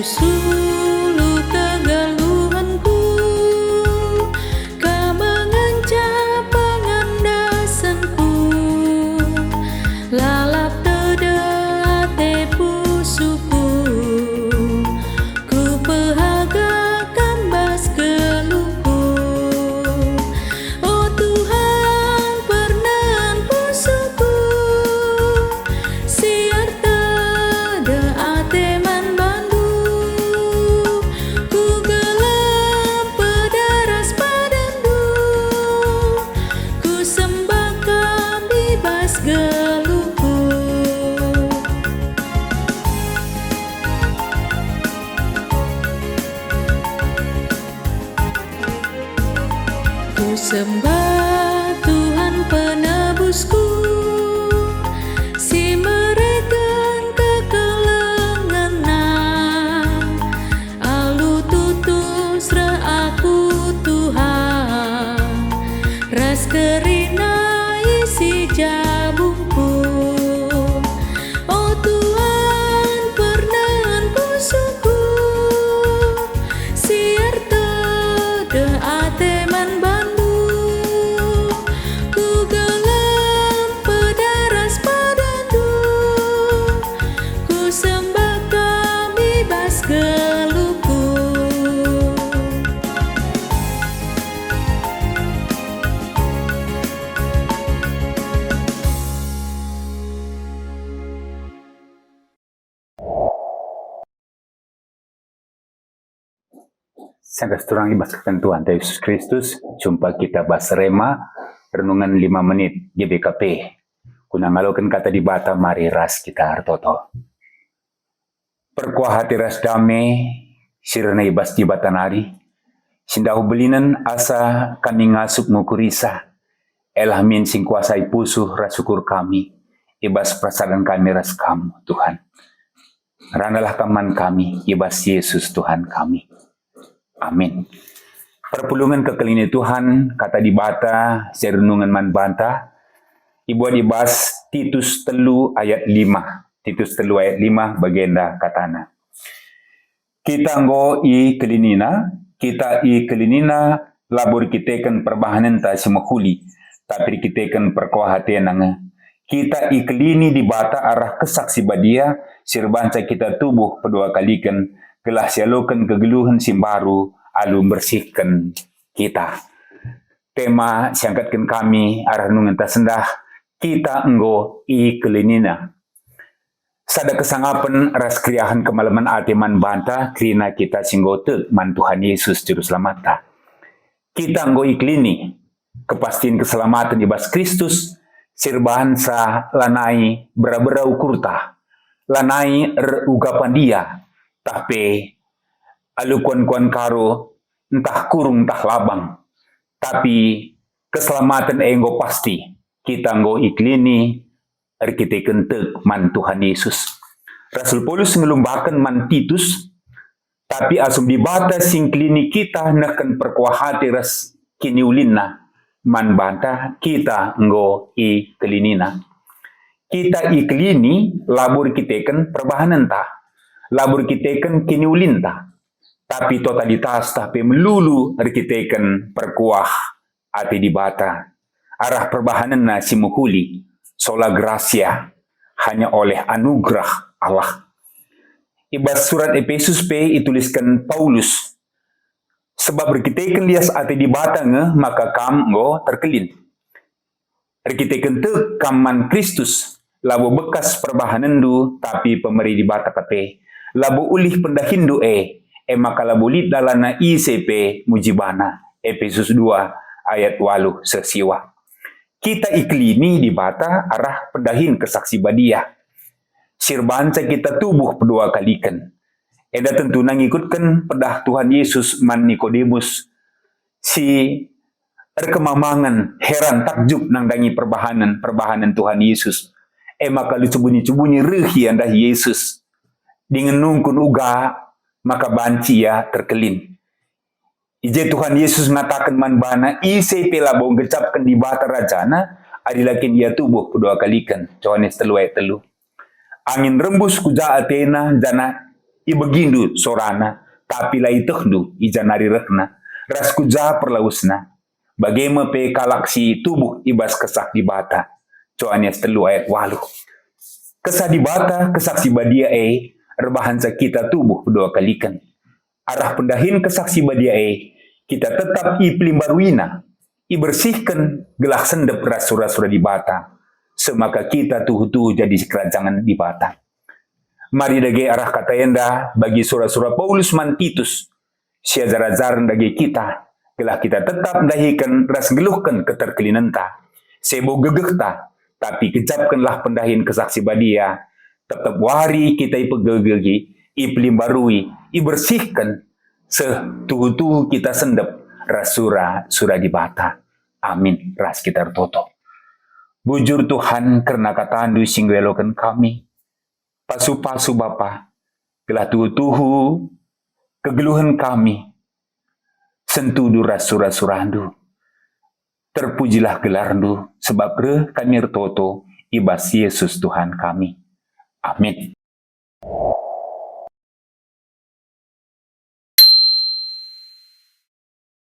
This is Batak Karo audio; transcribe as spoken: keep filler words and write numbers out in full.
Sulu kegeluhenku, Kam ngenca pengandasenku. Lalap tedeh ate pusuhku, Kupehaga Kam bas geluhku. O Tuhan, pernehen pusuhku, si ertedeh ate man bandu. Kugelem pedara ras padandu, Kusembah Kam i bas geluhku. Kusembah Tuhan Penebusku, si mereken kekelengenna. Alu tutus reh aku, Tuhan, ras kerina isi jabungku. O Tuhan, pernehen pusuhku, si ertedeh ate man bandu. Kugelem pedara ras padandu, Kusembah Kam i bas geluhku. Sangkas turang i bas keken Tuhanta Yesus Kristus, jumpa kita bas Rema, renungen lima menit G B K P. Guna ngaloken Kata Dibata, mari ras kita ertoto. Perkuah ate ras dame si rehna i bas Dibata nari, si ndabuh belinen asa kami ngasup ngukurisa, elah min si ngkuasai pusuh ras ukur kami, i bas persadan kami ras Kam, Tuhan. Ranalah Kam man kami, i bas Yesus Tuhan kami. Amin. Perpulungen kekelini Tuhan, Kata Dibata si renungen man banta, ibuat i bas Titus telu ayat lima. Titus telu ayat lima bagenda katana, "Kita enggo ikelinina, kita ikelinina labo erkiteken perbahanenta si mehuli, tapi erkiteken perkuah atena nge. Kita ikelini Dibata arah Kesah Si Badia si erbahanca kita tubuh pedua kaliken, gelah sialoken kegeluhen si mbaru alu mbersihken kita." Tema si iangkatken kami arah nungenta sendah, "Kita enggo ikelinina." Sada kesangapen ras keriahen kemalemen ate man banta kerina kita si enggo tek man Tuhan Yesus Juru Selamatta. Kita enggo ikelini kepastin keselamaten i bas Kristus, si erbahanca lanai bera-bera ukurta, lanai eruga pandia, tah pe alu kuan-kuan karo, ntah kurung ntah labang. Tapi keselamaten e enggo pasti, kita enggo ikelini erkiteken tek man Tuhan Yesus. Rasul Paulus ngelumbaken man Titus, "Tapi asum Dibata si ngkelini kita nehken perkuah ate ras kiniulinna man banta, kita enggo ikelinina." Kita ikelini labo erkiteken perbahanenta, labo erkiteken kiniulinta, tapi totalitas tah pe melulu erkiteken perkuah ate Dibata arah perbahanenna si mehuli, sola grasia, hanya oleh anugerah Allah. I bas surat Epesus pe itulisken Paulus, "Sebab erkiteken lias ate Dibata nge maka kam enggo terkelin. Erkiteken tek kam man Kristus, labo bekas perbahanenndu, tapi pemere Dibata kap e. Labo ulih pendahinndu e, e maka labo lit dalanna ise pe muji bana." Epesus dua ayat waluh seh siwah. Kita ikelini Dibata arah pendahin Kesah Si Badia, si erbahanca kita tubuh pedua kaliken. Enda tentuna ngikutken pedah Tuhan Yesus man Nikodemus, si erkemamangen, heran, takjub nandangi perbahanen-perbahanen Tuhan Yesus. E maka alu cubuni-cubuni reh ia ndahi Yesus, dingen nungkun uga maka banci ia terkelin. I je Tuhan Yesus ngataken man bana, "Ise pe labo nggejapken Dibata Rajana, adi la kin ia tubuh pedua kaliken." Johanes telu ayat telu. Angin rembus ku ja atena, janah ibegindu sorana, tapi la ietehndu i ja nari rehna, ras ku ja perlawesna. Bage me pe kalak si tubuh i bas Kesah Dibata. Johanes telu ayat waluh. Kesah Dibata, Kesah Si Badia e, erbahanca kita tubuh pedua kaliken. Arah pendahin Kesah Si Badia e, kita tetap ipelimbaruiNa, ibersihken gelah sendep ras sura-sura Dibata, semaka kita tuhu-tuhu jadi sikerajangen Dibata. Mari dage arah kata enda bagi sura-sura Paulus man Titus, siajar-ajaren dage kita, gelah kita tetap ndahiken ras nggeluhken keterkelinenta, sebo gegehta, tapi gejapkenlah pendahin Kesah Si Badia, tep-tep wari kita ipegegegi, ipelimbarui, ibersihken, seh tuhu-tuhu kita sendep ras sura-sura Dibata. Amin. Ras kita ertoto. Bujur Tuhan, kerna kataNdu si nggeluhken kami. Pasu-pasu Bapa, gelah tuhu-tuhu kegeluhen kami sentudu ras sura-suraNdu. Terpujilah gelarNdu, sebab reh kami ertoto i bas Yesus Tuhan kami. Amin.